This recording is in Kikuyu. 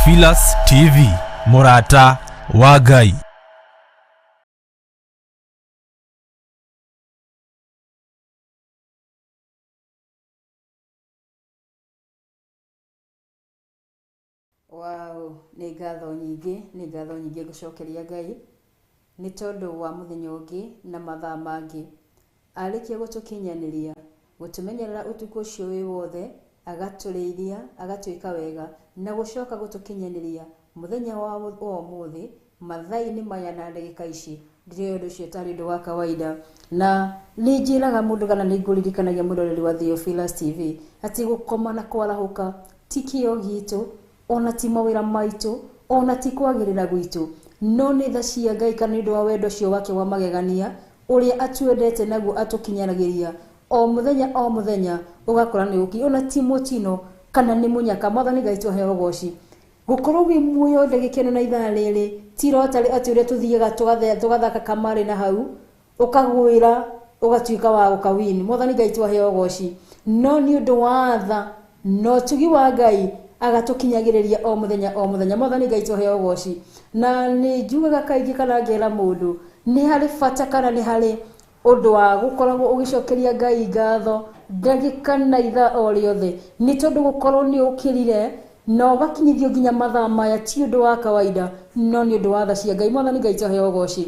Theophilus TV, mũrata wa Ngai. Wow, nĩ ngatho nyingĩ, nĩ ngatho nyingĩ ngũcokeria Ngai, nĩ tondũ wa mũthenya ũngĩ na mathaa mangĩ. Arĩkia gũtũkinyanĩria, gũtũmenyerera ũtukũ ũcio wĩ wothe, agatũrĩithia, agatwĩka wega, na gũcoka gũtũkinyanĩria mũthenya wa ũmũthĩ, mathaa-inĩ maya na ndagĩka ici. Ndirĩ ũndũ ũcio tarĩ ũndũ wa kawaida. Na nĩ njĩraga mũndũ kana nĩ ngũririkanagia mwĩroreri wa Theophilus TV, atĩ gũkoma na kwarahũka ti kĩo gitũ, ona ti mawĩra maitũ, ona ti kwagĩrĩra gwitũ, no nĩ tha cia Ngai kana nĩ ũndũ wa wendo ũcio wake wa magegania ũrĩa atuendete naguo atũkinyanagĩria o mũthenya o mũthenya, ũgakora nĩ ũki ona ti mũtino kana nĩ mũnyaka. Mwathani Ngai tũheo ũgoci. Gũkorwo wĩ muoyo ndagĩka ĩno na ithaa rĩrĩ ti lottery atĩ ũrĩa tũthiaga tũgathaka kamarĩ na hau ũkagwĩra ũgatuĩka wa gũkawin. Mwathani Ngai twaheo ũgoci. No nĩ ũndũ wa tha na ũtugi wa Ngai agatũkinyagĩrĩria o mũthenya o mũthenya. Mwathani Ngai twaheo ũgoci. Na nĩ njugaga kaingĩ kana ngera mũndũ nĩ harĩ bata kana nĩ harĩ ũndũ wa gũkoragwo ũgĩcokeria Ngai ngatho ndagĩka na ithaa o rĩothe, nĩ tondũ gũkorwo nĩ ũkĩrire na ũgakinyithio nginya mathaa maya ti ũndũ wa kawaida, no nĩ ũndũ wa tha cia Ngai. Mwathani Ngai twaheo ũgoci.